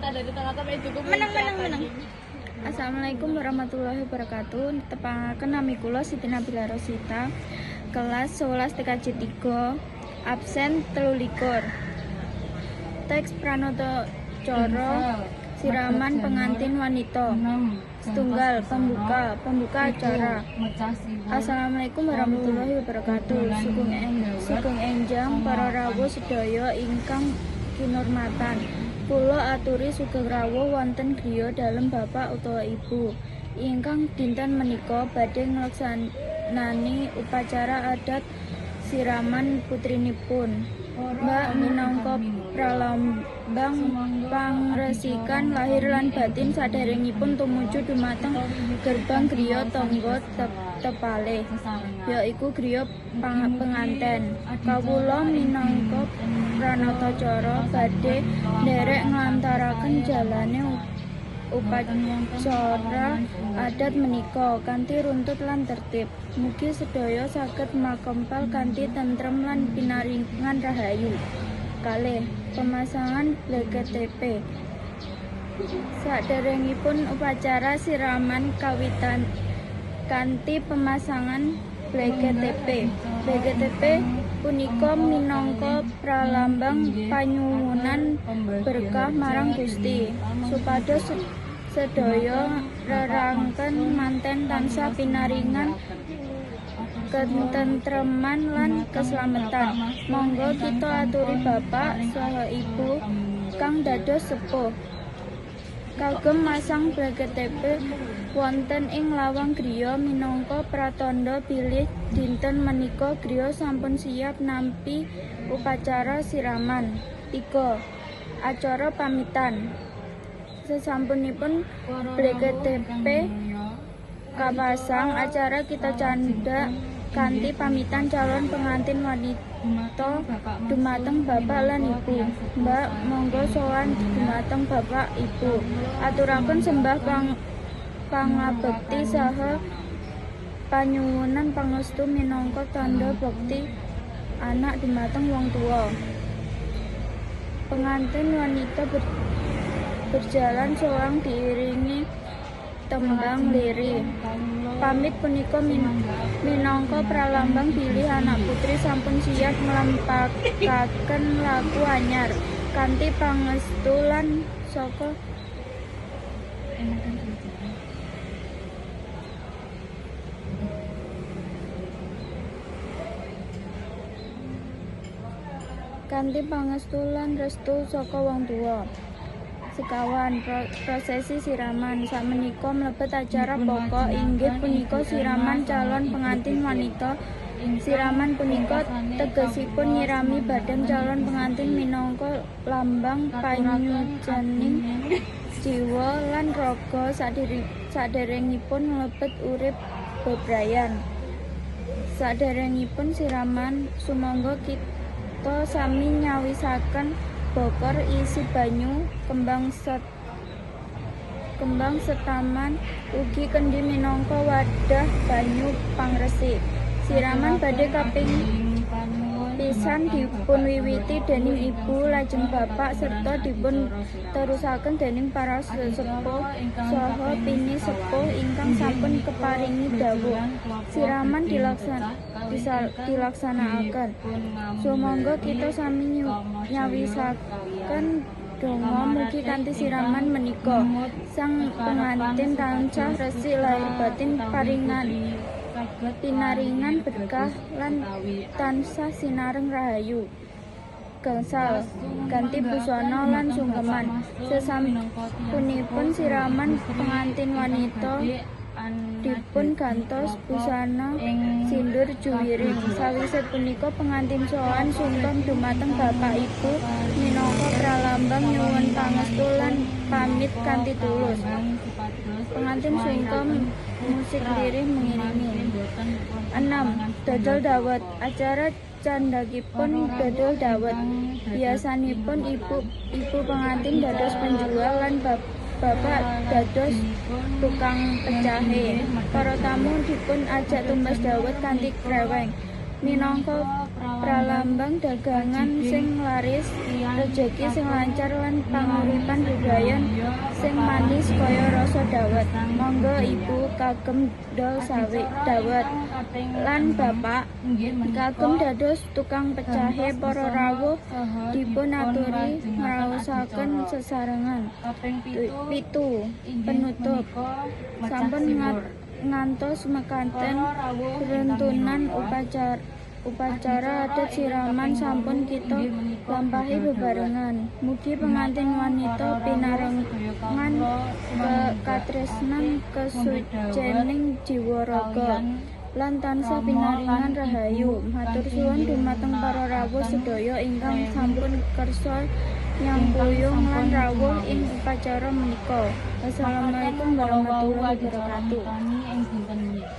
Dari tengah sampai cukup. Menang, menang, menang. Assalamualaikum warahmatullahi wabarakatuh. Tepangaken nami kula Siti Nabila Rosita, kelas 11 TKJ 3, absen 23. Teks Pranata Cara siraman pengantin wanita. Setunggal, pembuka acara. Assalamualaikum warahmatullahi wabarakatuh. Sugeng enjang para rawuh sedaya ingkang kinurmatan. Kula aturi sugeng rawuh wonten griya dalem bapak utawa ibu ingkang dinten menika badhe nglaksanani upacara adat siraman putrinipun. Mbak minangka pralambang pangresikan lahir lan batin saderengipun tumuju dumateng gerbang griya tangga tepalih, yaiku griya penganten. Kawula minangka pranatacara badhe nderek nglantaraken jalane upacara adat menika kanthi runtut lan tertib. Mugi sedaya saged makempal kanthi tentrem lan pinaringan rahayu. Kalih, pemasangan bleketepe. Saderengipun upacara siraman kawitan kanthi pemasangan bleketepe. Bleketepe punika minangka pralambang panyuwunan berkah marang Gusti supados sedaya rerangken manten tansah pinaringan ketentreman lan keslametan. Monggo kita aturi bapak saha ibu kang dados sepuh kagem masang bleketepe wonten ing lawang griya minangka pratandha bilih dinten menika griya sampun siap nampi upacara siraman. 3. Acara pamitan. Sesampunipun bleketepe kapasang, acara kita candhak kanthi pamitan calon pengantin wanita dumateng bapak lan ibu. Mbak monggo sowan dumateng bapak ibu. Aturaken sembah pangabekti saha panyuwunan pangestu minangka tandha bekti anak dumateng wong tuwa. Pengantin wanita berjalan soang diiringi tembang lirih. Pamit punika minangka pralambang bilih anak putri sampun siap nglampakaken laku anyar kanthi pangestu lan saka restu saka wong tuwa. Sekawan, prosesi siraman. Sakmenika mlebet acara pokok inggih punika siraman calon pengantin wanita. Siraman punika tegesipun nyirami badan calon pengantin minangka lambang panyucening jiwa lan raga saderengipun mlebet urip bebrayan. Saderengipun siraman, sumangga kita sami nyawisaken bokor isi banyu kembang setaman ugi kendi minangka wadah banyu pangresik. Siraman badhe kaping pisan dipun wiwiti dening ibu lajeng bapak serta dipun terusaken dening para sesepuh saha pinisepuh ingkang sampun keparingi dawuh. Siraman dilaksanakaken. Sumangga kita sami nyawisaken donga mugi kanthi siraman menika sang pengantin tansah resik lahir batin pinaringan berkah lan tansah sinareng rahayu. Gangsal, ganti busana lan sungkeman. Sesampunipun siraman pengantin wanita dipun gantos busana sindur juwiring. Sawise punika pengantin sowan sungkem dumateng bapak ibu minangka pralambang nyuwun pangestu lan pamit kanthi tulus. Pengantin sungkem, musik lirih mengiringi. 6. Dodol dawet. Acara candhakipun dodol dawet. Biasanipun ibu pengantin dados penjual lan bapak dados tukang pecahe. Para tamu dipun ajak tumbas dawet kanthi kreweng minangka pralambang dagangan sing laris, rejeki sing lancar lan panguripan bebrayan kaya rasa dawet. Gesang Monggo budaya. Ibu kagem dol sawik Adicara dawet ingkang kaping lan enem bapak inggih menika kagem dados tukang pecahe gantos para busana rawuh saha dipun aturi dipunlajengaken ngraosaken adicara. Sesarengan. Kaping 7 7. Inggih Penutup. menika mecah Sampun siwur. Ngantos mekaten Para rawuh ingkang runtunan minulya, upacara upacara adicara adat ingkang siraman kaping sampun 8 kita inggih menika lampahi budal dawet. Bebarengan. Mugi pengantin Dumateng wanita para rawuh sedaya pinarengan kawula katresnan sumandhake ngombe dawet kesucening jiwa raga kaliyan lan tansah rama pinaringan lan rahayu. ibu Matur kanthi suwun dumateng para rawuh nggunakaken sedaya ingkang prewi sampun kersa ingkang nyangkuyung lan sampun rawuh ing sumawis. Upacara menika. Makaten Wassalamualaikum kala wau warahmatullahi adicara wabarakatuh. mitoni ing dinten menika.